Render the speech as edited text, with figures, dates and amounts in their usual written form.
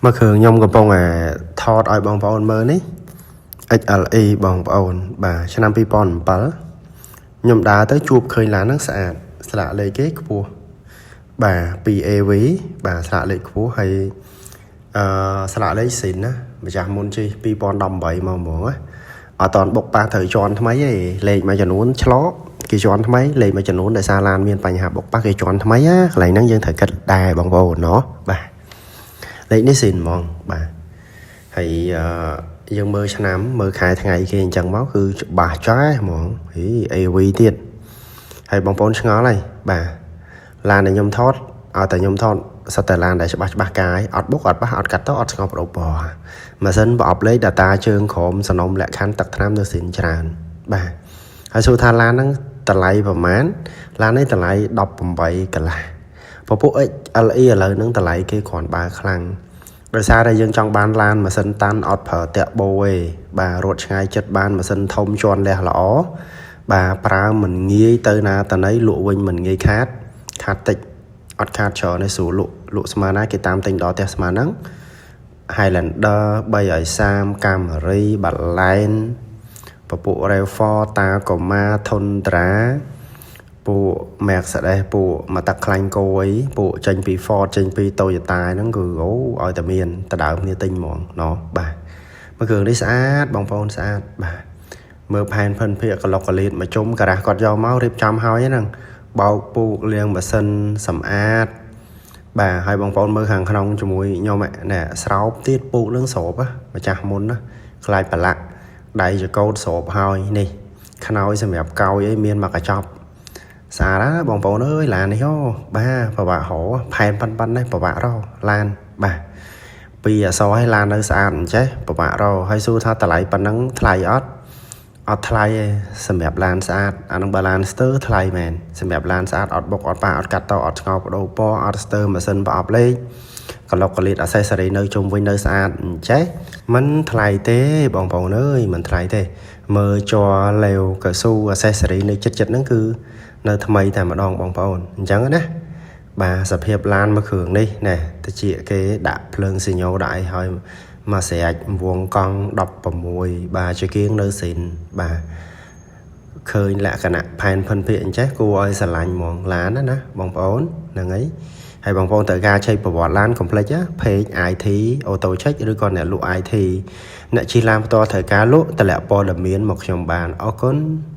មកគ្រឿងខ្ញុំកំពុងតែថតឲ្យបងប្អូនមើលនេះ XLE បងប្អូនបាទឆ្នាំ2007ខ្ញុំដើរទៅជួបឃើញឡានហ្នឹងស្អាតស្លាកលេខគេខ្ពស់បាទ 2AV បាទស្លាកលេខខ្ពស់ហើយអឺស្លាកលេខស៊ីនណាម្ចាស់មុនជិះ2018មកហ្មងណាអត់តន់បុកប៉ះត្រូវជន់ថ្មីទេលេខមួយចំនួនឆ្លកគេជន់ថ្មីលេខមួយចំនួនដោយសារឡានមានបញ្ហាបុកប៉ះគេជន់ថ្មីណាកន្លែងហ្នឹងយើងត្រូវគិតដែរបងប្អូនណោះបាទលេខនេះស៊ីនហ្មងបាទហើយអឺយើងមើលឆ្នាំមើលខែថ្ងៃគេអញ្ចឹងមកគឺច្បាស់ចាស់ហ្មងហី AV ទៀតហើយបងប្អូនឆ្ងល់ហើយបាទឡានដែលខ្ញុំថតឲ្យតែខ្ញុំថតសត្វតែឡានដែលច្បាស់ច្បាស់កាយអត់បុកអត់ប៉ះអត់កាត់តអត់ស្ងប់ប្រពរម៉ាស៊ីនប្រអប់លេខ data ជើងក្រោមសនំលក្ខខណ្ឌទឹកថ្នាំនៅស៊ីនច្រើនបាទហើយសួរថាឡានហ្នឹងតម្លៃប្រហែលឡាននេះតម្លៃ18កន្លះពពួក XLE ឥឡូវហ្នឹងតម្លៃគេគ្រាន់បើខ្លាំងដោយសារតែយើងចង់បានឡានម៉ាស៊ីនតាន់អត់ប្រើតាក់បូទេបាទរត់ឆ្ងាយចិត្តបានម៉ាស៊ីនធំជន់លះល្អបាទប្រើមិនងាយទៅណាតណីលក់វិញមិនងាយខាតខាតតិចអត់ខាតច្រើនទេស្រួលលក់លក់ស្មើណាគេតាមទិញដល់ផ្ទះស្មើហ្នឹង Highlander 330 Camry បាឡែនពពួក RAV4 Tacoma Tundra ពួក Mercedes ពួកមកទឹកខ្លាញ់គោអីពួកចេញពី Ford ចេញពី Toyota ហ្នឹងគឺអូឲ្យតែមានដដើមគ្នាទិញហ្មងណោះបាទមួយគ្រឿងនេះស្អាតបងប្អូនស្អាតបាទមើលផែនភិនភាកកលុកកលៀតមកជុំការ៉ាស់គាត់យកមករៀបចំហើយហ្នឹងបោកពូកលាងម៉ាស៊ីនសម្អាតបាទហើយបងប្អូនមើលខាងក្នុងជាមួយខ្ញុំណែស្រោបទៀតពូកនឹងស្របម្ចាស់មុនណាខ្លាចប្រឡាក់ដៃចកោតស្របហើយនេះខ្នើយសម្រាប់កោយអីមានមកកញ្ចប់ស្អាតណាបងប្អូនអើយឡាននេះអូបាទប្របាក់រផែនប៉ិនប៉ិននេះប្របាក់រឡានបាទពីអសឲ្យឡាននៅស្អាតអញ្ចេះប្របាក់រហើយសួរថាតម្លៃប៉ុណ្ណឹងថ្លៃអត់អត់ថ្លៃទេសម្រាប់ឡានស្អាតអានឹងបើឡានស្ទើរថ្លៃមែនសម្រាប់ឡានស្អាតអត់បុកអត់ប៉ះអត់កាត់តអត់ឆ្ងោបដូរពណ៌អត់ស្ទើរម៉ាស៊ីនប្រអប់លេខកលុកកលៀត accessory នៅជុំវិញនៅស្អាតអញ្ចេះមិនថ្លៃទេបងប្អូនអើយមិនថ្លៃទេមើលជ័រលេវកៅស៊ូ accessory នៅចិត្តចិត្តហ្នឹងគឺនៅថ្មីតែម្ដងបងប្អូនអញ្ចឹងណាបាទសភាពឡានមួយគ្រឿងនេះណែតិចគេដាក់ភ្លើងស៊ីញ៉ូដាក់អីហើយមកស្រែកវងកង់16បាទជាគៀងនៅស៊ីនបាទឃើញលក្ខណៈផែនភិនភាកអញ្ចេះគួរឲ្យស្រឡាញ់ហ្មងឡានណាណាបងប្អូនហ្នឹងហើយហើយបងប្អូនត្រូវការឆែកប្រវត្តិឡានកុំភ្លេចណា page IT Auto Check ឬក៏អ្នកលក់ IT អ្នកជិះឡានផ្ទាល់ត្រូវការលក់តម្លាក់ព័ត៌មានមកខ្ញុំបានអរគុណ។